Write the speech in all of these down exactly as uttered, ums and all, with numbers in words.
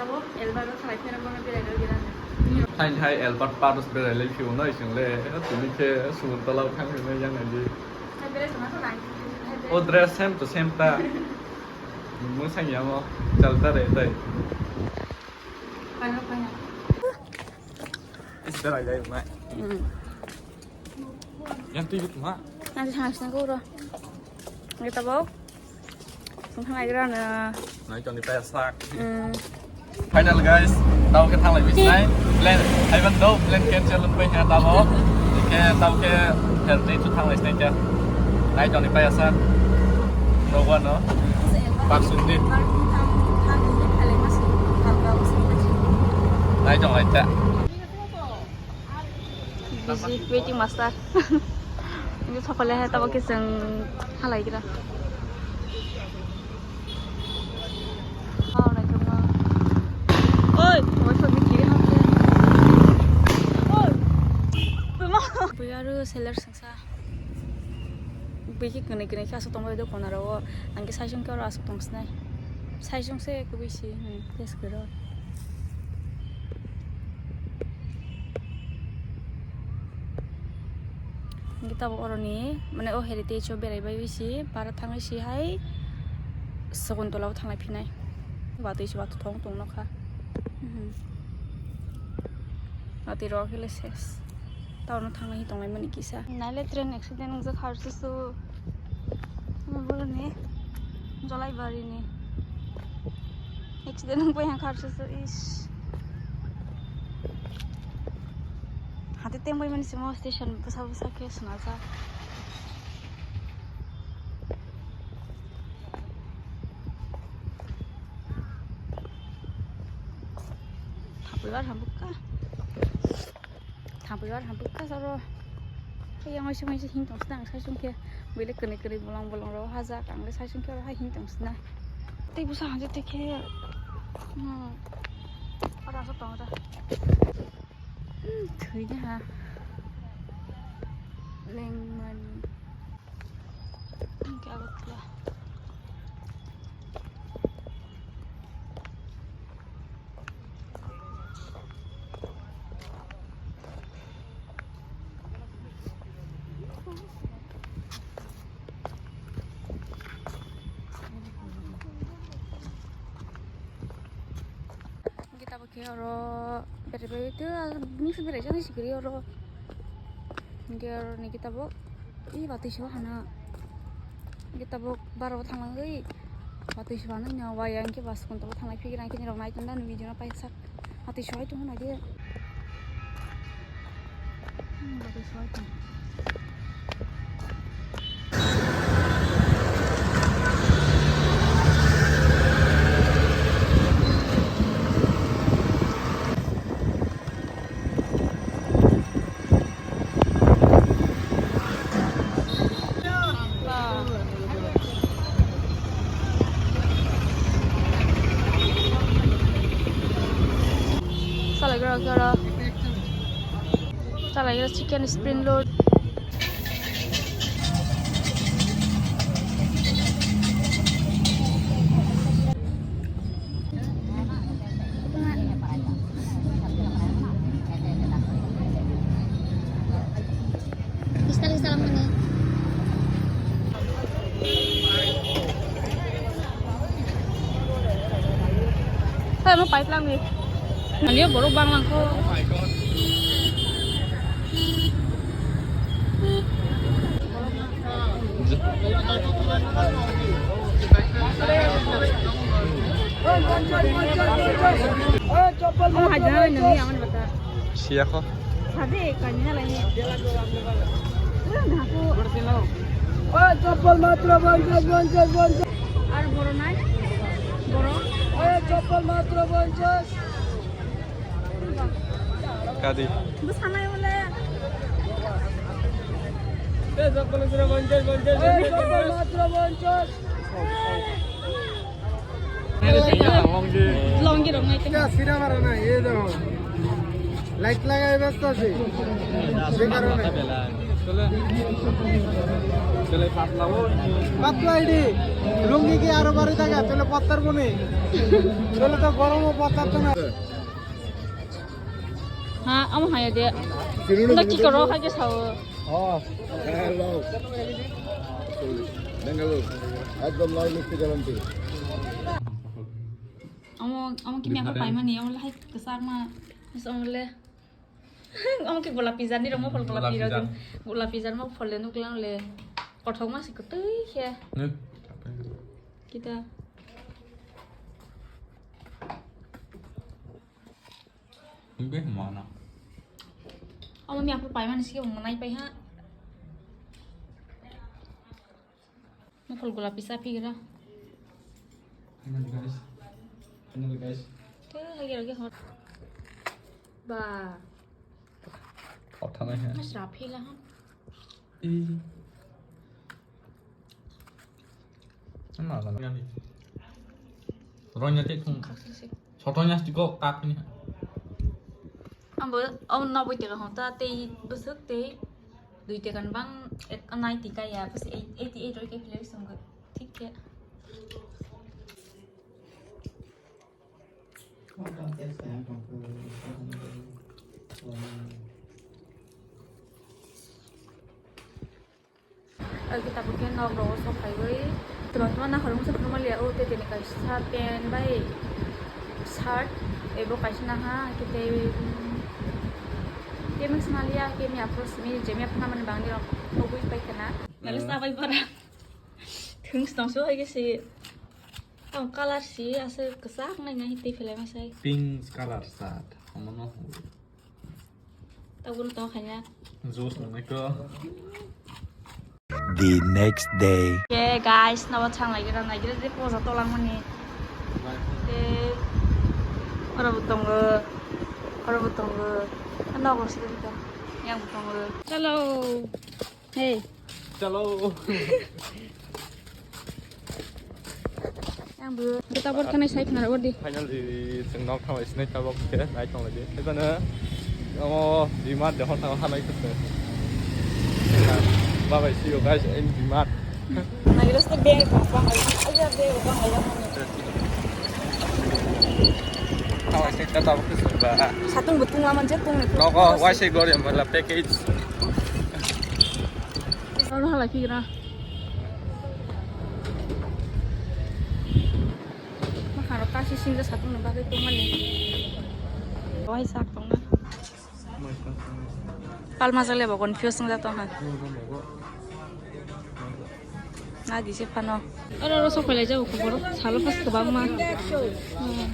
Elbar o khalai pheno bono berai rw gera. Hain hai Elbar Park berai lai phiyok no ising le, tini khe Sumuntola o thang phiyok no yang nai di. O dress same to same ta. Mung sang yang o, chal ta re tai. Is berai lai mai. Yang tu yuk ma. Nanti sang sini ko ro. Kita bawa. Sung thang lai gra na. Nai tong ni pa sak. Hmm. Final guys, tao khe thang lai bisnai. Plan, haiban do, plan cancel pai ha tao. Khe tao khe her ni tu thang lai snai kya. Nai tong ni pa sak. No one no. Pak sung di. Nai tong lai ta. Busy waiting master. Ini sokole hai tabo kisang halai kira. Oh, naitokma. Oi, oi, so ni kiri hamse. Oi. Bima. Buyaru seller sangsa. Biki kene kene kasa tongbai do konaro. Angke saisung ke oro asuk tongsnai. Saisung se kubui si. Hmm, yes kero. Hingke tabok oroni, mane, o heritage o berai bai si, bara thangwi si hai Saguntola o thanglai phinai. Watwi se watwi thong tong nokha. Mhm. Watwi rok hile ses. Tao no thanglai tonglai mani kisa. Naile train accident wngjak harsusu. Boloni Jolaibari ni. Accident wng pai kha kharsusu is. Hati tengbai mani simo station bwsa bwsa khe swnajak. Thapwi bar hambukha. Thapwi bar hambukha soro. Yang waisa waisa hing tong sna ang saisung khe. Buile kwnwi kwnwi bolong bolong rok hajak ang le saisung khe oro hai hing tong sna. Tei bwsa hanje tei khe. Hmm. Oro aswk tong oro. Hmm, thwi de ha. Lengmani. Hingke Agartala. Hingke tabok khe oro berai bai tei mungsa berai jaknai sikiri oro. Hingke oro ni khe tabok i watwi se o hana. Hingke tabok bara o thanglangwi watwi se o hana waya hingke bus kontro o thanglai phikirang khe nirok nai tongda nini video no paisa. Watwi se o hai tongma nai di. Hmm, watwi se o hai tong. Salai gra gra. Salai gra chicken spring roll. Hei, ano pipe lang ni. Ano borok bang lang ko. Siya ko. Sabi, kanya lagi. Wala na ako. Oy, chappal matro ponchas, ponchas, ponchas. Ar boro nai? Boro? Oy, chappal matro ponchas. Kadi? Bwsanai wala. Oy, chappal matro ponchas. Longi rok nai tong. Light lagai basta se. Se karone. Tole, tole patla o. Patla idi. Lungi ki aro bari daga, tole pattar boni. Tole to goromo pattar to na. Ha, amo haya de. Unda ki koro ha ke sao. Oh, hello. Bengaluru. Ekdom lal misti guarantee. Amo, amo kimi apa paimani, amo lahai kesak ma. Mas amo le. Omo khe golapi jar ni rok, mophol golapi rok. Golapi jar. Golapi jar mophol le nuklang le. Kothok ma se kwtwi khe. Nuk. Kita. Nuk be mana. Omo mi aphu paimani se omo nai pai ha. Mokhol golapi cha phigra. Finally, guys. Finally, guys. Te hagi rogi hot. Ba. Hot thanai he. Mas ra phila ha. I. Ama la. Ronya te thung. Khak sik sik. Soto nya tiko kak ni. Ambo, oh, noboi taka hon ta, tei bwswk tei dui taka ni bang, et, ninety ka ya, bwswk eight, eighty eight roi khe philai swngo. Thik khe. Agi tabuk khe nok rogo sok phaiwi. Tuma tuma nahor mungsa phano maliya, o tei tini kaisa pant bai shirt ebo kaisa naha, hwnkhe tei, mm, tei mungsa maliya, hwnkhe miya phuru simi je miya phano mani bangni rok nugwi pai khana. Nalo sa bai bora. Thung stong so hai khe si. Tong colour si ase kwchak nai nai tei philai ma sai. Pink colour shirt. Omono. Tabuk tong khaina. Juice nang nai ko. The next day. Ke guys, nabo chang lai gira nai gira je poja tolang mani. Te oro bo tongo. Oro bo tongo. Nogo sida sida. Yang bo tongo. Hello. Hey. Chalo. Ang bo. Kita bor kanai sai khna rodi. Finally, chwng nok thanglai sinai tabok khe nai tong lai di. Ebano omo D-Mart de hon thango halai khe. Bye bye, see you guys in D-Mart. Nai ros to bag ko bang ai. Aja bag ko bang ai. Thanglai sinai tabok khe ba. Satung butung laman je tung. Nogo waisai gori mala package. Ano halai kigra. Makharo kasi sinja satung ni bagwi tongmani. Wai sak tongna. Palma jale bo confuse wngja tongha. Na di se phano. Oro oro sok phailai jago borok salo phas kwbangma. Hmm.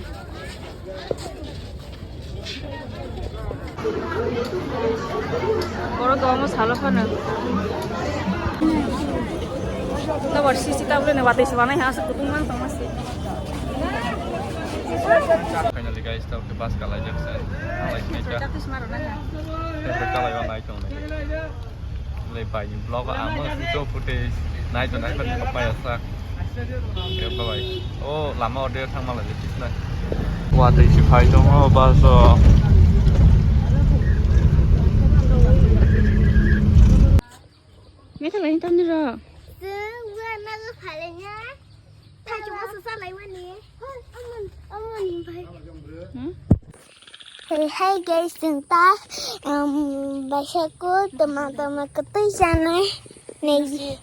Borok kwbangma salo phano. Tobar sisi tabule ne watwi se banai ha aswk kutung man tongma se. Finally guys, tabuk bus kalai jak se. Kalai sinai ka. Kalai o nai tong nai. Le bai ni vlog o ang mano sing so footage nai to nai to nai pai asa. Ke bai. O lama o de thang malai le kisna. Wa tei si phai tong o bus o. Mekhala hin tamni ro. Sing wa na ga phalenya. Thachu bus sa lai wani. Amon amon bai. Hmm? Hey, hey guys, chwng ta, um, baisako tama tama kwtwi chanai. Negi,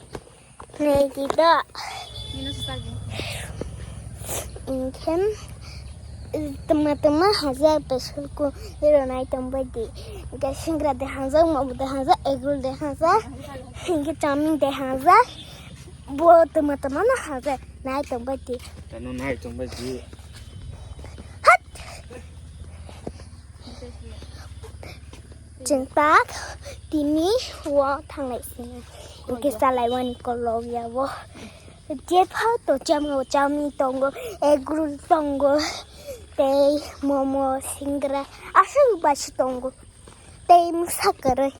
negi da. Hingkhe, tama tama hajak baisako iro nai tongbai di. Hingkhe singra de hajak, mobo de hajak, egg roll de hajak, hingkhe chowmin de hajak. Bo tama tama no hajak, nai tongbai di. Tano nai tongbai di. Hat! Chwng tak tini o thanglai sini. Hingke salai wani kolok ya bo. Jepha to chamo chami tongo, egg roll tongo, tei momo, singra, aswk basi tongo. Tei mungsa kwrwi.